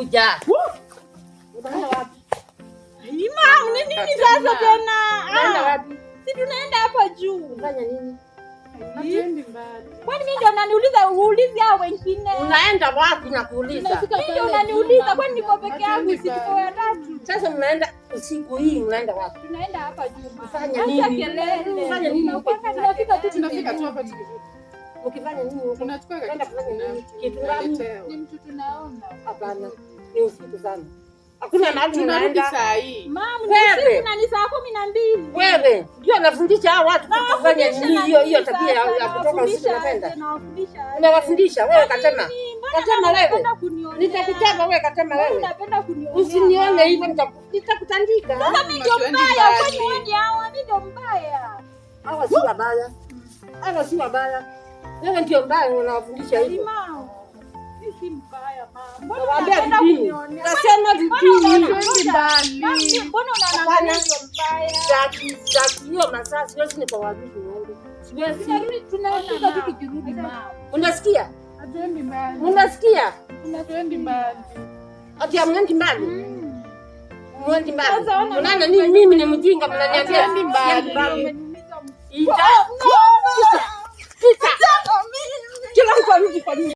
Kuja. Unaenda wapi? Mum, ni nini sasa tena? Unaenda Ah, wapi? si tunaenda hapa juu. Kufanya nini? Hatuendi mbali. Kwani mimi ndio unaniuliza, uulize hao wengine? Unaenda wapi nakuuliza? Tunafika Mimi ndio pale unaniuliza, juu, kwani niko peke yangu? Si tuko Hatuendi watatu. Sasa mnaenda usiku hii, mnaenda wapi? Tunaenda hapa juu, mum. Kufanya Acha nini? kelele. Kufanya nini huko? Tunafika tu. Tunafika tu hapa tukirudi. Mkifanya nini huko? Tunachukua Unaenda kitu kufanya nini? Kitu gani? tunaletewa. Ni mtu tunaona. Hapana, ni usiku sana. Hakuna mahali Tunarudi mnaenda. saa hii. Mum, ni Wewe. usiku na ni saa 12. Wewe ndio nafundisha hao watu kufanya nini? Hiyo hiyo tabia ya kutoka usiku napenda. Nawafundisha. Unawafundisha wewe, Katema. Nini? Mbona Katema wewe. unapenda kunionea? Nitakuchapa wewe, Katema Mbona wewe. unapenda kunionea? Usinione hivyo, nitakutandika. Sasa mimi ndio Hatuendi mbaya, mbali. kwani wewe ni hawa? Mimi ndio mbaya. Hawa si wabaya. Hawa si wabaya. Wewe ndio mbaya unawafundisha hivyo. Limao. Mimi si mbaya, mama. Mbona Nawaambia unapenda vipini. kunionea? Nasema vipini. Hatuendi mbali. Mbona Hapana. unaangalia ndio mbaya? Sitaki, sitaki hiyo masaa, siwezi nikawaruhusu niende. Siwezi. Tunarudi, tunafika tu tukirudi, mum. Unasikia? Hatuendi mbali. Unasikia? Hatuendi mbali. Ati hamwendi mbali? Mwendi mbali. Sasa ona. Unaona nini, mimi ni mjinga mnaniambia Hatuendi mbali. siendi mbali. Umeniumiza. Ita. Kita. Kita. Kila mtu arudi kwa nyumba.